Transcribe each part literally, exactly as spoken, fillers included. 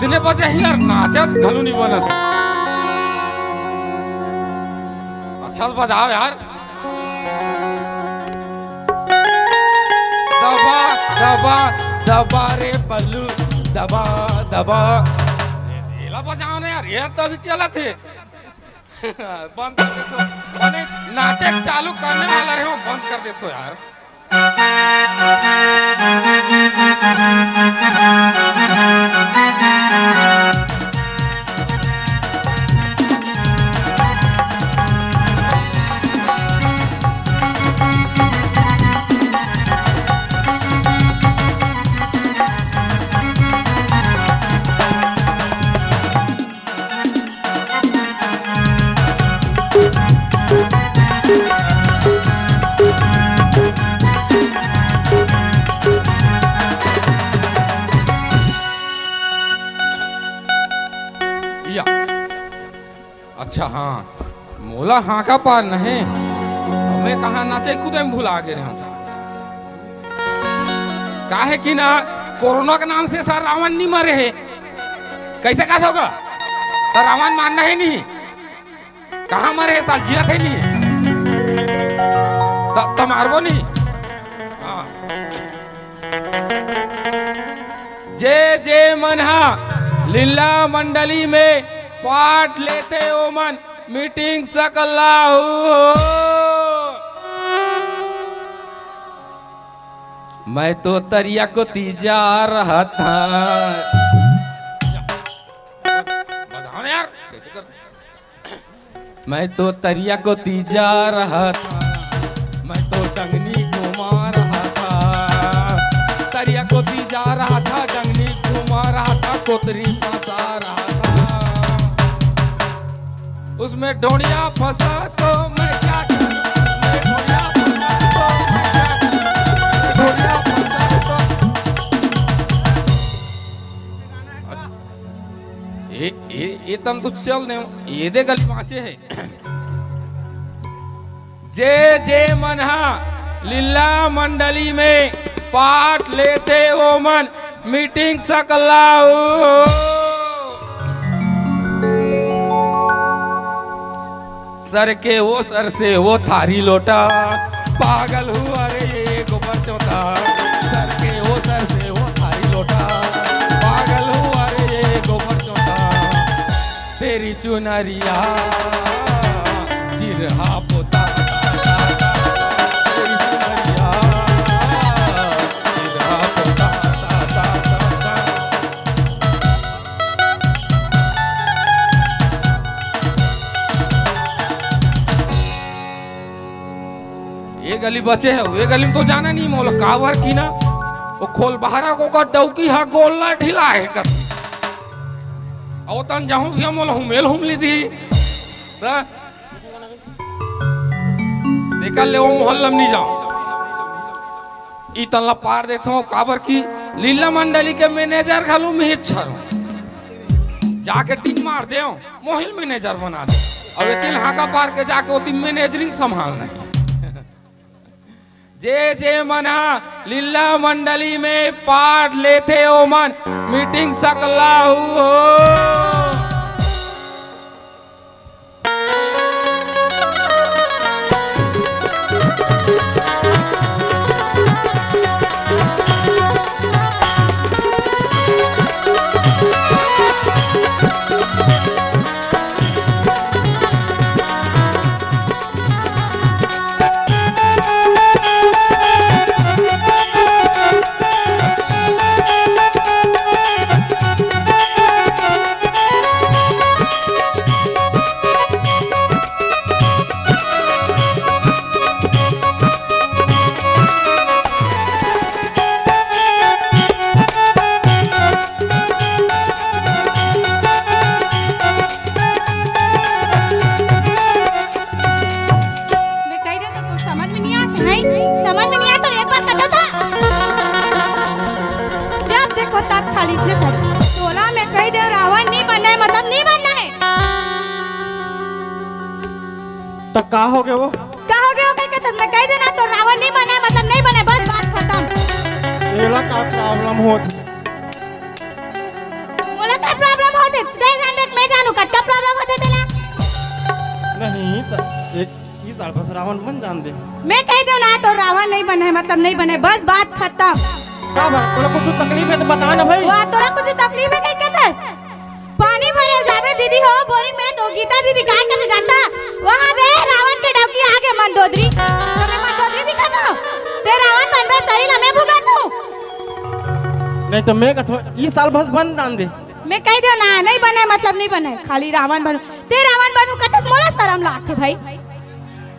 इसने बजे ही यार, नाचत घलो नहीं बनत। अच्छा बजाओ यार। दबा, दबा, दबा रे बल्लू, दबा, दबा। एला बजाओ ना यार, ये तो अभी चलत हे। बंद कर देथो। माने नाचे चालू करने वाला रहे हो, बंद कर देथो यार। या। अच्छा हाँ, मोला हाँका पार नहीं। मैं कहाँ नाचे कूदे में भुला गे रहूँ। काहे कि ना, कोरोना के नाम से सर रावण नहीं मरे हे। कैसे का होगा? तो रावण मारना ही नहीं। कहाँ मरे हे साल, जियत हे नहीं। त, त मारबो नहीं। हाँ। जे जे मन हा लीला मंडली में पार्ट लेथे, ओमन मीटिंग सकलाहू हो। मैं तो तरिया कोती जा रहा था। बजाओ ना यार, कैसे कर मैं तो तरिया कोती जा रहा था, मैं तो डंगनी घुमा रहा था। तरिया कोती जा रहा था, डंगनी घुमा रहा था, कोतरी फंसा रहा था। उसमें ढोड़िया फंसा तो मैं क्या करूं? उसमें ढोड़िया फंसा तो मैं क्या करूं? ढोड़िया फंसा तो ए, ए, ए तन तो चल दे, एदे गली बाँचे हे। जे जे मन हा लीला मंडली में पार्ट लेथे, ओमन मीटिंग सकलाहू हो। सर के वो सर से वो थारी लोटा, पागल हुआ रे ये गोबर चोता। सर के वो सर से वो थारी लोटा, पागल हुआ रे ये गोबर चोता। तेरी चुनरिया चिरहा पोता, तेरी चुनरिया चिरहा पोता। ये गली बचे हे, ये गली में तो जाना नहीं मोला, काबर की ना, वो खोल बहारा को का डौकी हा गोल्ला ढिला हे कर। अउ तन जाहूं भी मोला हुमेल हुमली दी। त तेकर ले वो मोहल्ला में नहीं जाओ। ई तन ला पार देथो, काबर की लीला मंडली के मैनेजर घलो मिहित छरो। जाके टिक मार देव, मोहिल मैनेजर बना दे। अब एतिल हाका पार के जाके ओती मैनेजरिंग संभालना हे। जे जे मन हा लीला मंडली में पार्ट लेथे, ओमन मीटिंग सकलाहू हो। मैं कह रहे तो तुम समझ में नहीं आते हैं, समझ में नहीं आता, एक बार कटो तो। जब देखो तब खाली इसने कर। तोला मैं कह दे, रावण नहीं बनना है, मतलब नहीं बनना है। तो का हो गए वो? का हो गए वो कह के तो मैं कह देना, तो रावण नहीं बना है, मतलब नहीं बना है, बस बात खत्म। एला का प्रॉब्लम होत? बोला का ते, ते जान देख, मैं जानू, कतका problem होथे तेला। नहीं, त एक, ई साल बस रावण बन जान दे। मैं कह देव ना, तो रावण नहीं बने, मतलब नहीं बने, बस बात खत्म। का बा? तोला कुछ तकलीफ है तो बता ना भाई। वो तोला कुछ तकलीफ है कह के ते? पानी भरे जाबे दीदी हो, बोरी में तो गीता दीदी काय करथे जानता? वहाँ दे रावण के डौकी आगे मंदोदरी। तोला मंदोदरी दिखा तो? ते रावण बनबे सही ला मैं भुगतूं। नहीं तो मैं कथों, ई साल बस बन जान दे। मैं कह देव ना, नहीं बने, मतलब नहीं बने, खाली रावण बनू। ते रावण बनू कथस, मोला शरम लागथे भाई।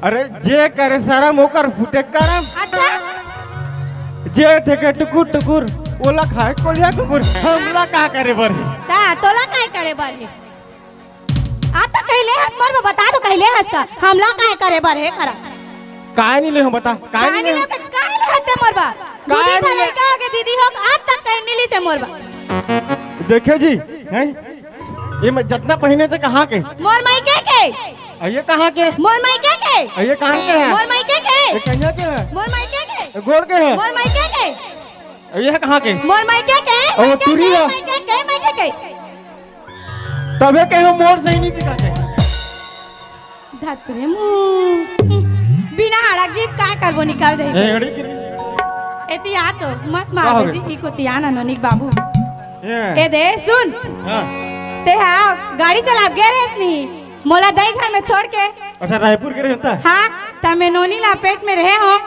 अरे, जे करे शरम, ओकर फूटे करम। अच्छा। जे देखे टुकुर टुकुर, ओला खाए कोलिया कुकुर। हमला का करे बर हे? ता, तोला काय करे बर हे? आ तो कहले हस मोर बर, बता तो कहले हस का? हमला काय करे बर हे करा? काय नहीं ले हूँ बता, काय काय नहीं ले नहीं हूँ? ले, काय ले हस ते मोर बर? काय दीदी नहीं ले? लड़का हो गए, दीदी हो, आज तक कहीं नहीं ली से मोर बर। देखे जी, हैं? ये मैं जतना पहिने थे कहाँ के? मोर मायके के। अ ये कहाँ के? मोर मायके के। अ ये कहाँ के है? मोर मायके के। ये कहिया के है? मोर मायके के। ये गोड़ के है? मोर मायके के। अ ये कहाँ के? मोर मायके के। अ वो मायके तुरी के, है। मायके के, मायके के। तबे कहे मोर सही नहीं दिखा के। धतरे मुंह। बिना हड़क जीभ काय करबो, निकल जाई। ए, एड़ी की एती आ तो मत का मार हो दे गए? जी, ई कोती आ ना नोनिक बाबू। ए। ए दे, सुन। हाँ। ते हा गाड़ी चलाब गे रहेस नहीं, मोला दई घर में छोड़ के। अच्छा, रायपुर के रहे त? हाँ, त मैं नोनी ला पेट में रहे हो,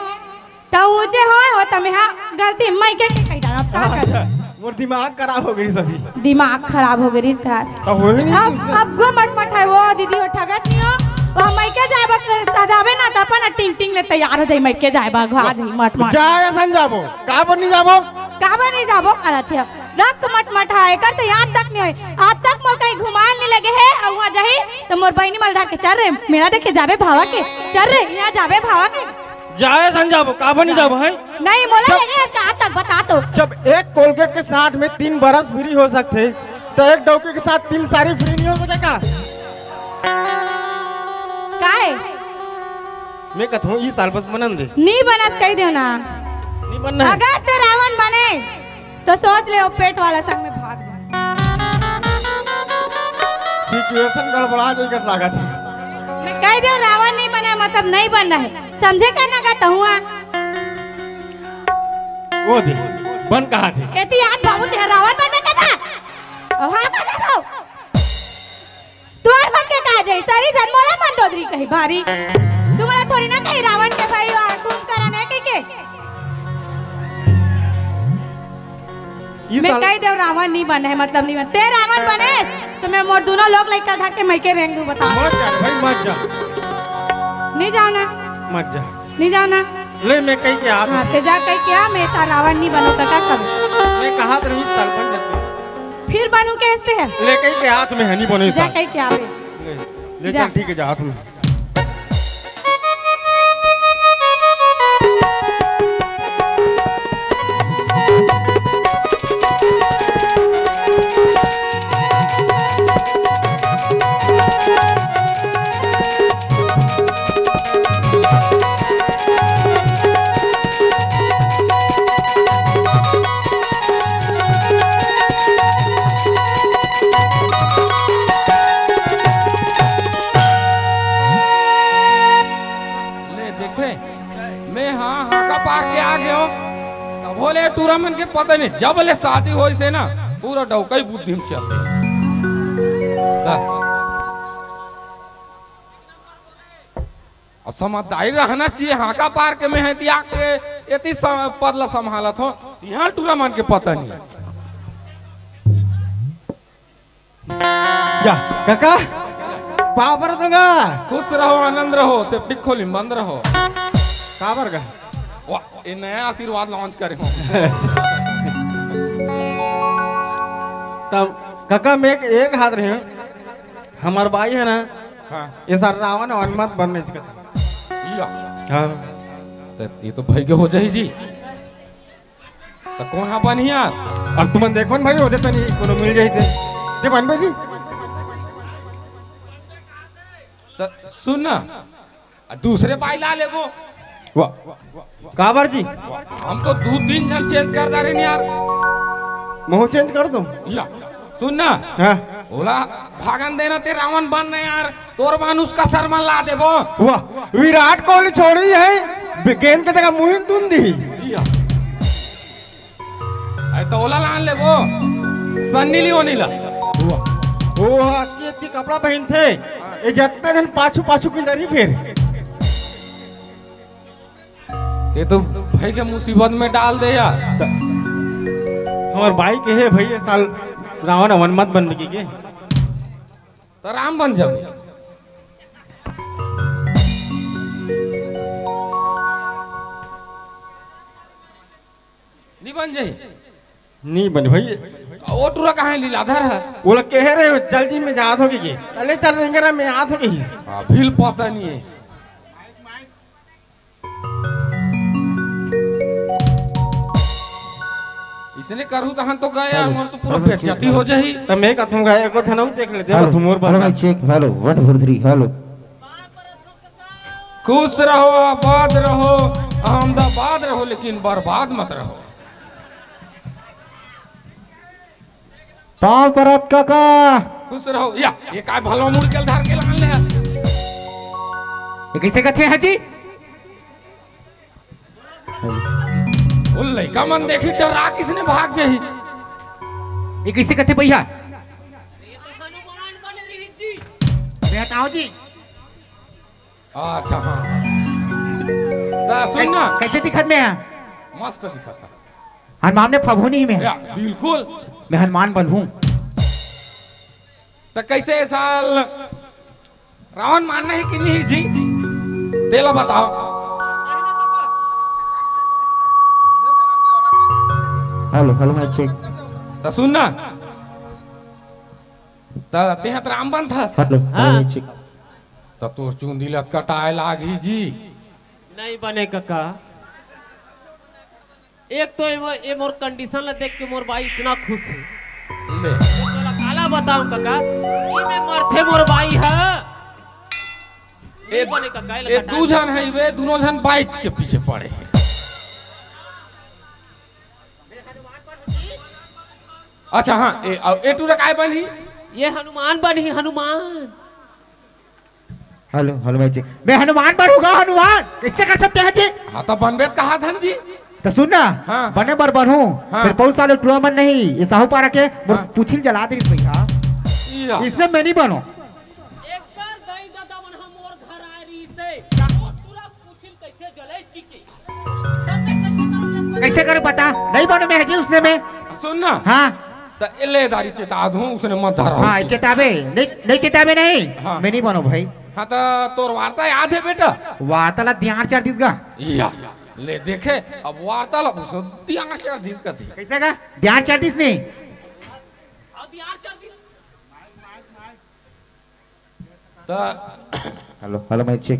त ऊ जे होय हो, त मैं हा गलती मायके के कही डालब, का कर? अच्छा, मोर दिमाग खराब हो गई सभी। दिमाग खराब हो गई इसका। त होए नहीं अब, उसमें। अब गो मटमट है वो दीदी, उठावत नहीं हो। वो मायके जाए बस सजावे ना, त अपन टिंग टिंग ले तैयार हो जाई, मायके जाए बा, घा जाई मटमट। जाए असन जाबो, काबर नहीं जाबो? काबर नहीं जाबो करत है। रख मटमट है, एकर से याद तक नहीं होय। आज तक मोर कहीं घुमाल नहीं लगे है, अउ वहाँ जाही त मोर बहिनी मल धर के चल रे, मेला देखे जाबे भावा के, चल रे, यहाँ जाबे भावा के। जाए सन जाबो, काबर नहीं जाबो, हैं? नहीं, मोला जा। लगे है, कहाँ तक बता तो। जब एक कोलगेट के साथ में तीन ब्रश फ्री हो सकते, तो एक डौकी के साथ तीन साड़ी फ्री नहीं हो सके का? काहे? मैं कथों, ई साल बस बनन दे। नहीं बनस, कही देव ना। नहीं बनना है। अगर ते रावण बने, तो सोच ले, वो पेट वाला संग में भाग जा। सिचुएशन गड़बड़ा जाई कस लागत है। मैं कह दे, रावण नहीं बने, मतलब नहीं बनना है, समझे करना का तहुआ। वो दे, बन कहा थे? एती आज बाबू ते रावण बनबे कथा। अब हाँ कथा तो। तुहर मन के का जाई, सरी झन मोला मंदोदरी कही भारी। तुमला थोड़ी ना कही रावण के भाई वा कुंभकर्ण है कही के। ई मैं साल कही देव रावण नहीं बने, मतलब नहीं बने। ते रावण बने, तो मैं मोर दोनों लोग लइका धर के मायके रेंग दूं, बता। मत जा भाई, मत जा। नहीं जाना। मत जा। नहीं जाना। ले, मैं कही के आत हाँ, हूँ। ते जा कही के आ, मैं सा रावण नहीं बनो, तो का करूँ? मैं कहा तो नहीं, साल बन जाते। फिर बनू कैसे है? ले, कही के आत में है, नहीं बनो इस जा साल। कही के आवे। ले, ले जा। चल, ठीक है, जा हाथ में। ले देखे, मैं हाँ, हाका पार के आ गयो। तभो ले टूरा मन के पता नहीं, जब ले शादी होइस हे ना, पूरा डौका ही बुद्धि में चल रही। अब समझदारी रहना चाहिए, हाका पार के मैं है दिया के एती सम-, पद ला संभालत हो, यहाँ टूरा मन के पता नहीं। या, काका, पाँव परत हँव गा। खुश रहो, आनंद रहो, सेप्टिक खोली बंद रहो। काबर गा? वाह, ये नया आशीर्वाद लॉन्च करे हो। तब काका, मैं एक, एक हाथ रहे, हमर बाई है ना, हाँ। ये सार रावण वान मत बनने इसका। या। हाँ। तो ये तो भाई के हो जाही जी। त कोन ह बनही यार? अब तुमन देखो न भाई, ओदे तनी कोनो मिल जाही ते। ते बनबे जी? त सुन ना, आ दूसरे बाई ला लेबो। वाह, काबर जी? हम तो दू तीन झन चेंज कर डारेन यार। महूँ चेंज कर दूँ? या, सुन ना। हाँ। ओला भागन देना ते रावण बन न यार, तोर मानुस का सरमन ला देबो। वाह, विराट कोहली छोड़ी है, गेंद के जगह मुहिन तुंदी। या। अरे तो ओला लान लेबो, सन्नी लियोनी ला। वाह, ओ हा, अतकी, अतकी कपड़ा पहिनथे, ये जतना झन पाछू, पाछू किंदरही फिर। ये तो भाई के मुसीबत में डाल दे यार। त-, हमर बाई के हे भाई, ये साल रावण अवन मत बनबे के। त राम बन जाबे। नहीं बन जाही। नहीं बने भाई। ओ टूरा कहाँ है लीलाधर है? ओला कहे रहे हो, चल जी मैं जात हों के। अरे चल रेंगरा मैं आत हों के। अभी पता नहीं है। इसने करू तहन तो गए यार, हेलो, मोर तो पूरा हेलो, बेइज्जती हो जाही। त मैं कथूं गा, एक ठन अउ देख लेते, हेलो, कथूं मोर हेलो, बंदा। माइक चेक, हेलो, वन फोर थ्री, हेलो। खुश रहो, आबाद रहो, अहमदाबाद रहो, लेकिन बर्बाद मत रहो। पाँव परत काका। खुश रहो। या, ये काय भलवा मुड़ के धर के लान ले। ये कइसे कथे हाजी? ओ लइका मन देखी डरा किसने भाग जाही। ये कइसे कथे भैया? अबे हटाओ जी। अच्छा, हाँ। त सुन ना। कइसे दिखत मैं? मस्त दिखत है। हनुमान में फबहू नहीं मैं। या, बिल्कुल। मैं हनुमान बनहूँ। त कइसे ए साल रावण मारना है कि नहीं जी? तेला बताओ। Hello, hello, mic check. त सुन ना। त तेहा त राम बनथस। हेलो, हेलो, हाँ। Mic check. त तोर चुंदी ला कटाए लागही जी। नहीं बने कका। एक तो ये मो-, ये मोर कंडीशन ला देख के मोर बाई इतना खुश है। ले। तोला काला बताऊं कका, ई में मरथे मोर बाई है। ए, बने कका, ए ए लगा दू झन है बे, दोनों झन बाइच के पीछे पड़े हैं। अच्छा हाँ, ए, अउ ए टूरा काय बनही? ये हनुमान बनही, हनुमान। हेलो, हेलो भाई जी। मैं हनुमान बनहूँ गा, हनुमान। कइसे कर सकते हैं जी? हाँ, त बनबे त कहा धन जी। त सुन ना, हाँ। बने बर बनहूँ, हाँ। फेर पउर साल टूरा मन नहीं, ये साहू पारा के, मोर हाँ। पूछी ल जला दे भैया। या। इसने मैं नहीं बनों। एकर दाई ददा मन ह मोर घर आए रहिस हे। मोर टूरा पूछी ल कइसे जलाइस कि के। कइसे करूँ बता? नहीं बनों मैं जी उसने मैं। सुन ना। हाँ। त ए ले दारी चेता दूँ, उसने मत धरा। हाँ, चेताबे। नहीं, नहीं चेताबे नहीं। हाँ। मैं नहीं बनों भाई। हाँ, त तोर वार्ता याद है बेटा? वार्ता ला दियार चर दिस गा। या, ले देखे, अब वार्ता ला उसने दियार चर दिस कथे। कइसे गा? दियार चर दिस नहीं? त हेलो, हेलो, माइक चेक।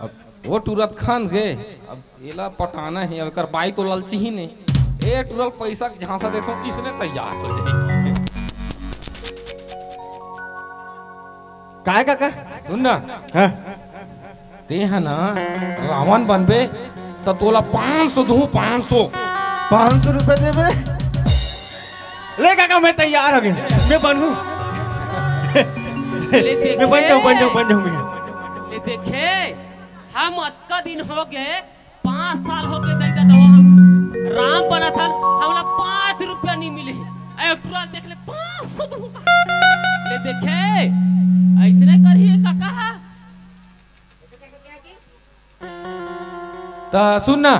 अब वो टूरा त खान गे, अब एला पटाना हे, अब एकर बाई तो ललची ही नहीं। ए टूरा ल पइसा के झांसा देथों, इसने तैयार हो जाही। काय काका? सुन ना। हाँ। तेहा ना रावण बनबे, त तोला पाँच सौ दूँ, पाँच सौ। पाँच सौ रुपया देबे? ले काका, मैं तैयार हो गेंव, मैं बनहूँ। ले देखे। मैं बन जाहूँ, बन जाहूँ, बन जाहूँ मैं। ले देखे, हम अतका दिन हो गे, पाँच साल हो गे, दाई ददा हो, हम राम बनत हन, हमला पाँच रुपया नहीं मिले। ए टूरा देख ले, पाँच सौ दूँ। ले देखे, अइसने करही काका। त सुन ना,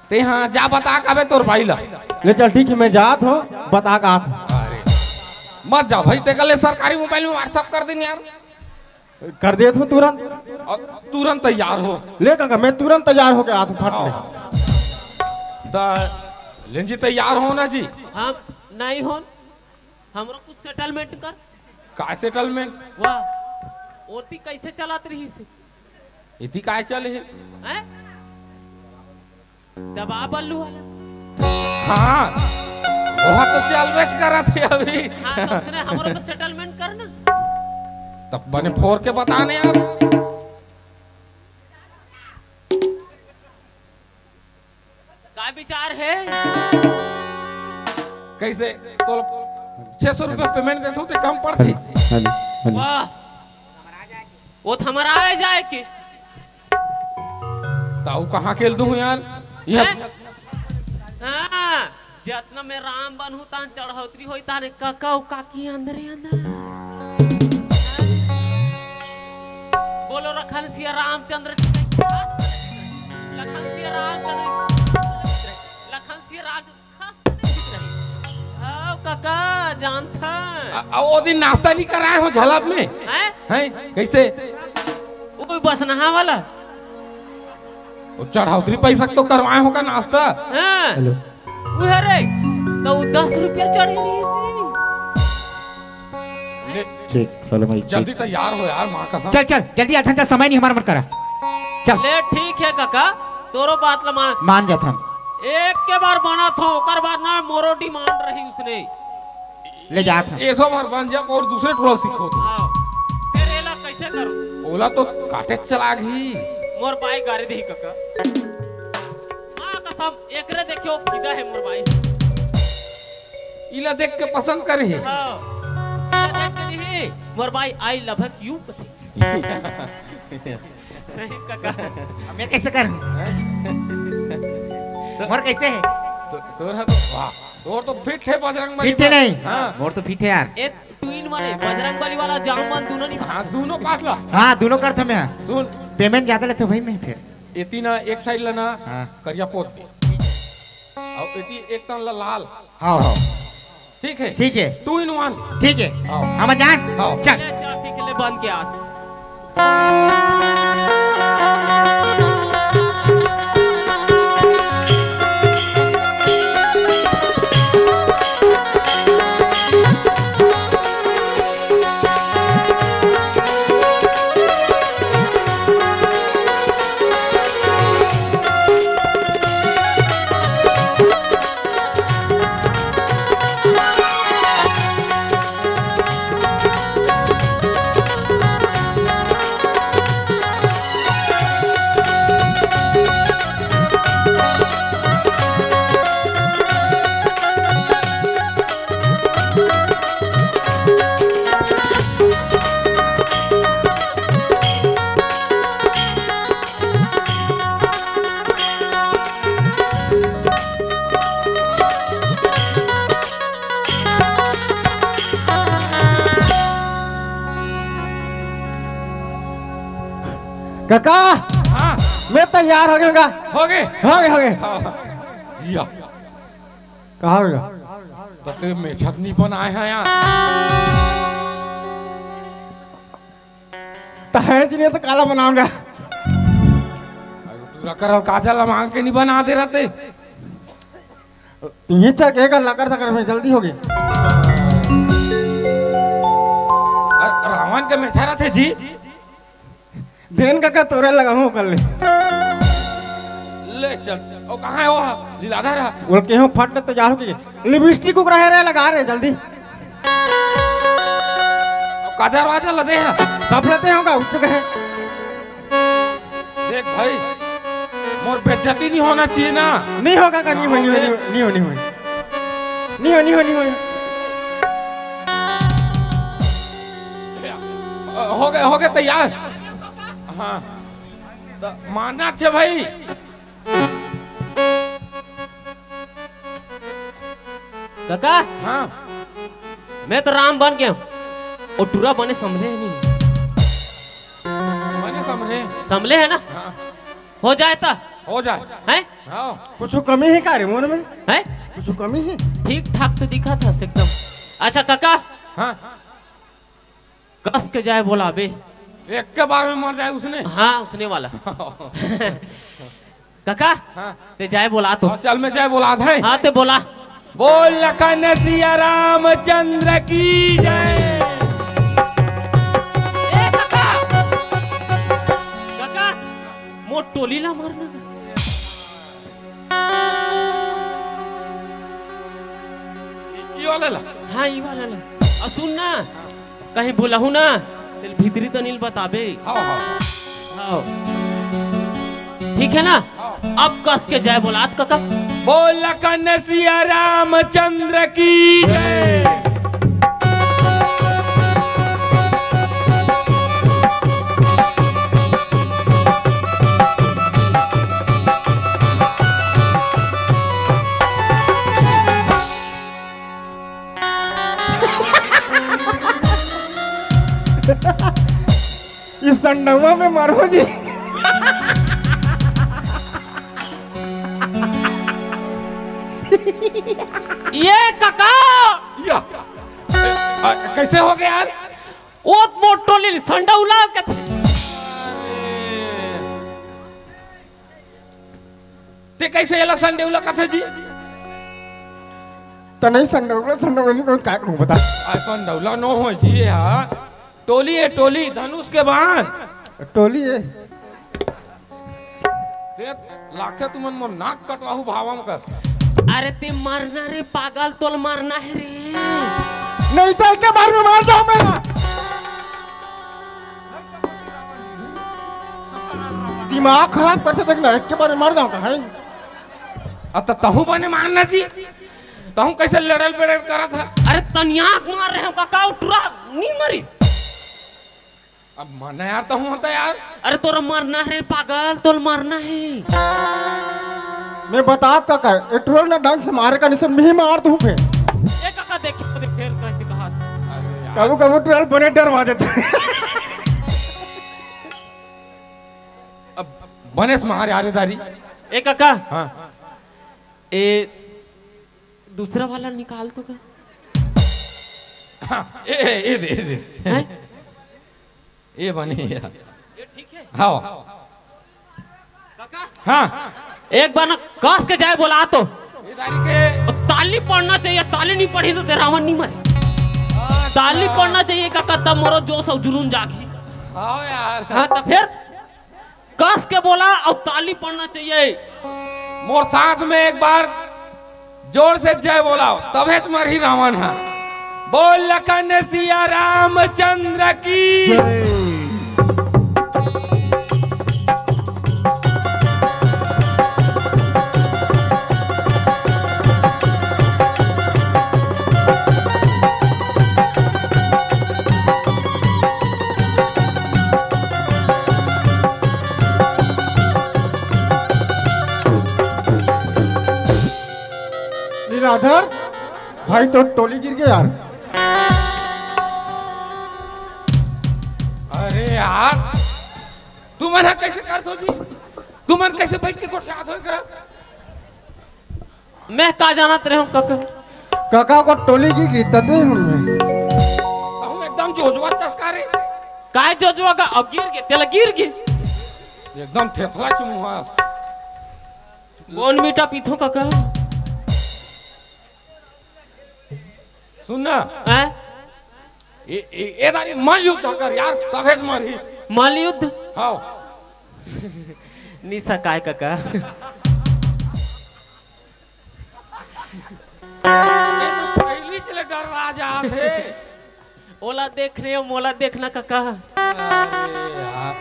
तेहा जा बता के आबे तोर बाई ला। ले चल ठीक है, मैं जात हों, बता के आत हों। अरे, मत जा भाई, तेकर ले सरकारी मोबाइल में WhatsApp कर दे न यार। कर देत हों तुरंत। अब तुरंत तैयार हो। ले काका, मैं तुरंत तैयार होके आत हों, फट ले। त लेन जी तैयार हो ना जी। हम नहीं होन, हमरो कुछ सेटलमेंट कर। का सेटलमेंट? वाह, ओती कइसे चलत रहिस? एती काय चले हे? हैं? दबा बल्लू वाला। हाँ, ओहा तो चलबेच करत हे अभी। हाँ, त उसने हमरो पे सेटलमेंट कर ना। तब बने फोर के बता ने यार। का विचार हे? कइसे? तो छह सौ रुपया payment देथव, ते कम पड़थे। Hello, hello, hello. वाह, वो तो हमारा आए जाए के। त अउ कहाँ के ल दूँ यार? ये हैं? हाँ, जतना मैं राम बनहूँ, तान चढ़ौतरी होई, ताने कका अउ काकी अंदरे अंदर। बोलो, लखन सिया रामचंद्र जी। लखन सिया रामचंद्र जी। लखन सिया राम हव कका, जानथन। आ, आ, ओ दिन नाश्ता नहीं कराए हो झलप में? हैं? हैं? कइसे? वो बसनहा वाला। वो चढ़ौतरी पैसा तो करवाए हो का नाश्ता? हाँ। हेलो। वो हरे, तो वो दस रुपया चढ़े रही थी। ले, ठीक, चलो भाई, जल्दी ठीक। तैयार हो यार, माँ कसम। चल, चल, जल्दी आ, ढंग का समय नहीं हमारा मन करा। चल। ले, ठीक है कका, तोरो बात ला मान। मान जाथन। एक के बार बनत हो, ओकर बाद ना मोरो demand रही उसने। ले जात हन। एसो भर बन जा अउ दूसरे टोला सीखो तो। आओ। फिर एला कइसे करूँ? ओला तो काटे चला गई। मोर बाई गारी देही कका। माँ कसम, एकरे देखियो फिदा है मोर बाई। इला देख के पसंद करे हे। हाँ। इला देख के नहीं, मोर बाई I love you कथे। नहीं कका। अब मैं कइसे करूँ? मोर कइसे हे? तो, तोर ह तो, वाह, तोर तो fit है बजरंग बली fit है पर। नहीं। हाँ। मोर तो fit है यार। एक twin माने बजरंग बली वाला जाम मन दोनों नहीं। हाँ, दोनों पास ला। हाँ, दोनों करथों मैं। सुन। Payment ज्यादा लेथों भाई मैं फिर। एती ना एक side ला ना हाँ। करिया पोत दे। अउ एती एक तन ला लाल। हाँ, हाँ। ठीक है? ठीक है। Two in one। ठीक है। हाँ। हम जान। हाँ। चल। ले, चल, ठीक है, ले, बन के आ। कका, हाँ। मैं तैयार हो गया हूँ। हो गए? हो गए, हो गए। हाँ, हाँ। या। कहाँ हो गया? तो ते मेछत नहीं बनाए हैं यार। तो है जी, नहीं तो काला बनाऊंगा। अरे तू रकर अउ काजल मांग के नहीं बना दे रहते। ये चल के कर लकर धकर में जल्दी होगे। अ-, रावण के मेछा रथे जी। देन कका तोरे लगाहूं कर ले। ले चल। ओ कहाँ है वो? लीलाधर है। बोल के हो फट ले तैयार होके। लिपस्टिक उकरा है रे, लगा रे जल्दी। ओ काजर वाजर लदे है। सब लदे होगा, उठ चुके हैं। देख भाई, मोर बेइज्जती नहीं होना चाहिए ना। नहीं होगा का, नहीं होई, नहीं होई, नहीं होई, नहीं होई, नहीं होई। नहीं होई, नहीं होई, नहीं होई। हो गए, हो गए तैयार। हाँ, तो मानना चाहिए भाई। काका, हाँ। मैं तो राम बन गया हूँ। ओ टूरा बने संभले है नहीं? बने संभले। संभले है ना? हाँ। हो जाए तो? हो जाए। हैं? हाँ। कुछ कमी है का रे मोर में? हैं? कुछ कमी है? ठीक ठाक तो दिखा था एकदम। अच्छा काका। हाँ। कस के जाए बोला बे। एक के बार में मर जाए उसने। हाँ, उसने वाला। काका, हाँ। ते जाए बोला तो। हाँ, चल मैं जाए बोला था। हाँ, ते बोला। बोल लखन सिया रामचंद्र की जय। ए काका। काका, मोर टोली ला मारना। ये वाला ला? हाँ, ये वाला ला। और सुन ना, कहीं बोलहू ना, तेल भीतरी तो नील बताबे। हाँ, हाँ। हाँ। ठीक है ना? हाँ। अब कस के जाए बोला, काका। बोल लखन सिया रामचंद्र की जय। इस संडवा में मरो जी। ये कका। या। अ, कैसे हो गया यार? वो मोटो लील संडौला के थे। ते कैसे एला संडौला कथे जी? त नहीं संडौला, संडौला नहीं कहूँ, काय कहूँ बता? आ, संडौला नो हो जी, हाँ। टोली है, टोली, धनुष के बाण। टोली है। देख, लागथे तुमन मोर नाक कटवाहू भावम कर। अरे ते मरना रे पागल, तोल मरना है रे। नहीं तो एक के बार में मार जाऊं मैं। दिमाग खराब करथे, देखना, एक के बार में मार जाऊं का है। अ, त तहूँ बने मारना जी। तहूँ कैसे लड़ल बेड़ल करत है? अरे तनियाक मार रहे हो काका, उठरा नहीं मरिस। अब मरना यार, तहूँ होता यार। अरे तोरा मरना है रे पागल, तोल मरना है। मैं बतात काका, ए टुरल ना ढंग से मारे का निसन मिही मार तू फे। ए काका, देख, देख, फेर कैसे कहा। कबू कबू टुरल बने डरवा देता। अब बने से मार यार दारी। ए काका। हाँ। ए, दूसरा वाला निकाल तो का? हाँ, ए, ए, ए दे, ए दे। हैं? ए बने यार। ये ठीक है? हाँ। काका? हाँ। एक बार ना कस के जाए बोला तो। ये ताली के ताली पड़ना चाहिए, ताली नहीं पड़ी तो तेरा रावण नहीं मरे। ताली पड़ना चाहिए काका, तब मोरो जोश और जुनून जागी। हाँ यार। हाँ, तो फिर कस के बोला और ताली पड़ना चाहिए। मोर साथ में एक बार जोर से जय बोलाओ, तभे तो मरही रावण हा। बोल लखन सिया रामचंद्र की। जय। लीलाधर भाई, तो टोली गिर गया यार। अरे यार, तुमन ह कैसे करत हो जी? तुमन कैसे बैठ के गोठियात हो एकरा? मैं का जानत रहे हूँ काका। काका को टोली की गिरता दे हमने। कहूँ एकदम जोजवा चस्का रे। काय जोजवा का? अब गिर गे, तेला गिर गे। एकदम थेथला चुमुहा। कौन मीठा पीथो काका? सुन ना। हैं? ए, ए, ए दारी मल युद्ध कर यार, तभे से मरही। मल युद्ध? हाँ। निशा काय काका? ये तो पहली चले डर आ जात हे। ओला देख रहे हो, मोला देखना काका। अरे यार।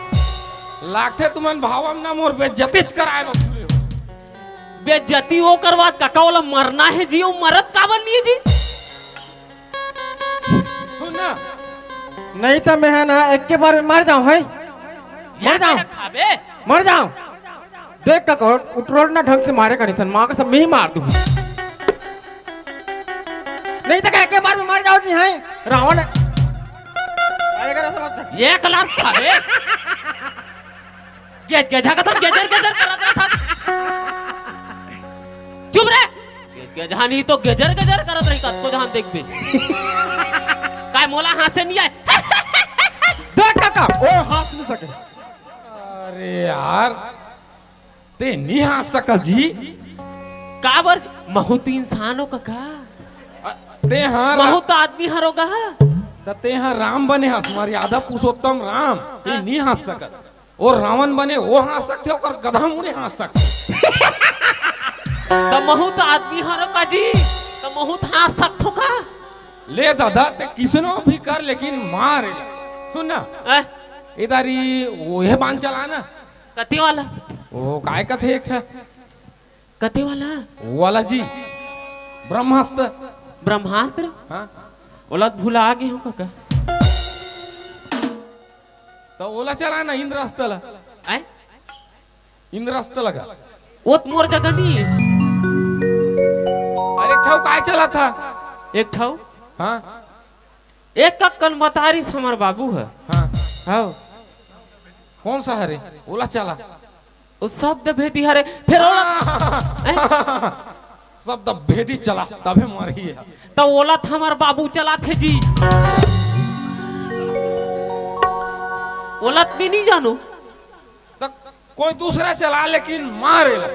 लागथे तुमन भावम ना मोर बेइज्जतीच कराए बर खुले हो। बेइज्जती वो करवात काका, ओला मरना है जी, वो मरत काबर नहीं है जी? सुन ना। नहीं तो मैं है ना, एक के बार में मर जाऊं, है? मर जाऊं। खाबे? मर जाऊं। देख का कहो, उठरोल ना ढंग से मारे का निशन, माँ का सब मैं ही मार दूं। नहीं तो कह के बार में मर जाओ जी, हैं? रावण। अरे कर समझ। एक लाख खाबे। गेज गेजा का तो गेजर गेजर करत रहा था। चुप रे। गेज गेजा नहीं तो गेजर गेजर करत रही, कतको जहान देख बे। काय मोला हाथ से नहीं आए। देख काका, ओ हाथ नहीं सके। अरे यार, ते नहीं हाथ सकल जी। काबर? महू तो इंसान हो काका। अ, ते हाँ रा- महू तो आदमी हरो गा। त ते हाँ राम बने हस, मर्यादा पुरुषोत्तम राम। ते हाँ। नहीं हाथ सकल। ओ रावण बने, वो हाथ सकथे, ओकर गधा मुड़े हाथ सकथे। त महू तो आदमी हरो का जी, त महू तो हाथ सकथो का? ले दादा, ते किसनो भी कर, लेकिन मार। सुन ना। अ? इधर ही वो ये बांध चला ना। कति वाला? वो काय कथे एक ठा। कते वाला? वाला जी, ब्रह्मास्त्र। ब्रह्मास्त्र? हाँ। ओला भुला गे हो कका। त ओला चला ना, इंद्रास्त्र ला। आय? इंद्रास्त्र लगा। ओत मोर जगह नहीं है। अरे, एक ठो काय चला था? एक ठो? हाँ। एक कक्कन बतारिस हमर बाबू ह। हाँ। हव। कौन सा हरे? ओला चला। ओ शब्द भेदी हरे, फेर ओला हैं? शब्द भेदी चला, तभे मरही है। त ओला त हमर बाबू चलाथे जी। ओला त भी नहीं जानो। त कोई दूसरा चला, लेकिन मारे ला।